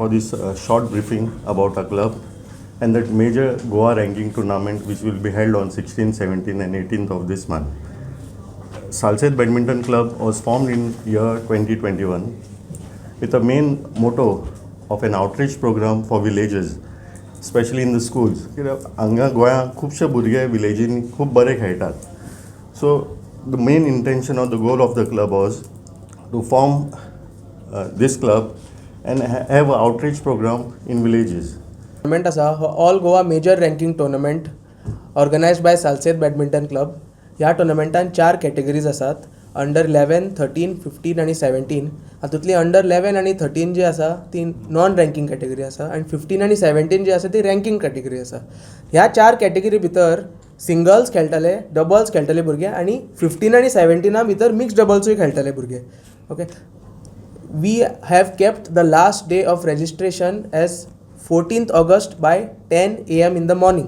for this short briefing about our club and that major Goa ranking tournament which will be held on 16th, 17th and 18th of this month. Salcette Badminton Club was formed in year 2021 with the main motto of an outreach program for villages, especially in the schools. कित्याक हांगा गोंयांत खुबशे भुरगे विलेजीन खूब बरे खेळटात. So the main intention or the goal of the club was to form this club and have an outreach program in villages. Tournament आसा हो All Goa major ranking tournament organized by Salcete Badminton Club. ह्या टुर्नामेंटान चार categories आसात: under 11, 13, 15 आनी 17. हातूंतली under 11 आनी 13 जी आसा ती नॉन रँकींग कॅटेगरी आसा आनी 15 आनी 17 जी आसा ती रँकींग कॅटेगरी आसा. ह्या चार कॅटेगरी भितर सिंगल्स खेळटले, डबल्स खेळटले भुरगे आनी 15 आनी 17 भितर मिक्स डबल्सूय खेळटले भुरगे. Okay, we have kept the last day of registration as 14th August by 10 a.m. in the morning.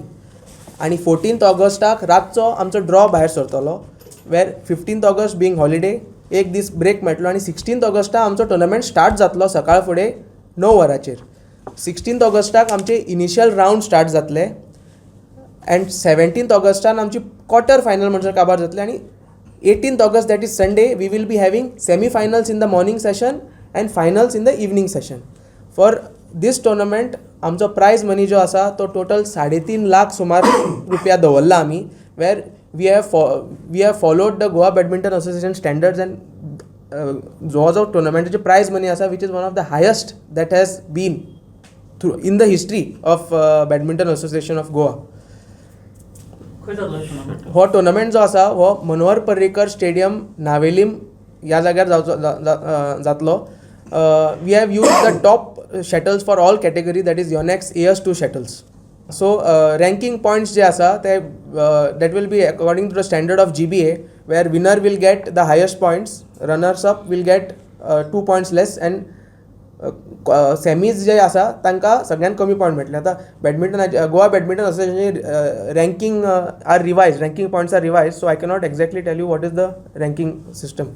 आणि 14th ऑगस्टाक रातचो आमचो ड्रॉ भायर सरतलो, where 15th August being holiday, एक दीस ब्रेक मेळटलो आनी 16th ऑगस्टाक आमचो टुर्नामेंट स्टार्ट जातलो सकाळ फुडें 9 वरांचेर. 16th ऑगस्टाक आमचे इनिशियल रावंड स्टार्ट जातले अँड 17th ऑगस्टान आमची क्वॉर्टर फायनल म्हणसर काबार जातले आनी 18th August, that is Sunday, we will be having semi-finals in the morning session and finals in the evening session. For this tournament आमचो prize money जो आसा तो टोटल 3.5 लाख सुमार रुपया दवरला आमी, where we have followed the Goa Badminton Association standards and जो जो टुर्नामेंटाचे प्रायज मनी आसा, which is one of the highest that has been through in the history of Badminton Association of Goa. खंय जातलो tournament? हो tournament जो आसा हो Manohar Parrikar stadium, Navelim ह्या जाग्यार जावचो जातलो. We have used the top shuttles for all category, that is Yonex AS2 shuttles. So ranking points जे आसा ते that will be according to the standard of GBA, where winner will get the highest points, runners up will get 2 points less and semis जे आसा तांकां सगळ्यात कमी point मेळटले. आतां बॅडमिंटनाचे, Goa badminton असोसिएशनचे ranking are revise, ranking points are revise, so I cannot exactly tell you what is the ranking system.